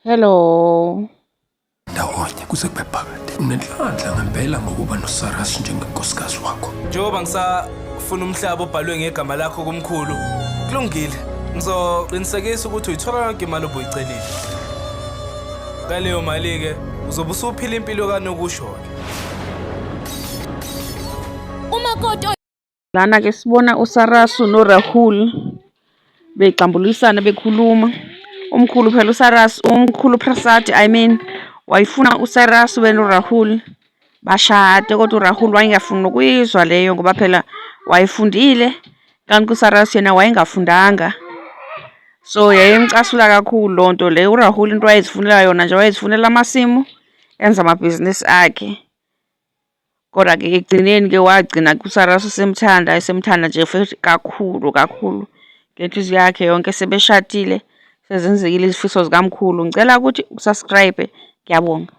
Hello. Ndawonye kuze kube phakade. Unenhlanhla ngempela ngokuba noSaras njengenkosikazi wakho. Njengoba ngisafuna umhlaba obhalwe ngegama lakho kumkhulu, kulungile. Ngizoqinisekisa ukuthi uyithola yonke imali obuyicelile. Ngaleyo mali-ke uzobe usuphila impilo kanokusho-ke. Umakoti Lana ke sibona uSarasu noRahul begxambulisana bekhuluma. Umkhulu phela uSarasu, umkhulu Prasad I mean wayefuna uSarasu benoRahul bashade kodwa uRahul wayengafuni nokuyizwa leyo ngoba phela wayefundile kanti uSarasu yena wayengafundanga. So yayimcasula kakhulu loo nto leyo. URahul into wayezifunela yona nje wayezifunela amasimu enza amabhizinisi akhe. Kodwa-ke ekugcineni-ke wagcina uSarasu esemthanda esemthanda nje futhi kakhulu kakhulu ngenhliziyo yakhe yonke sebeshadile sezenzekile izifiso zikamkhulu. Ngicela ukuthi u-subscribe ngiyabonga.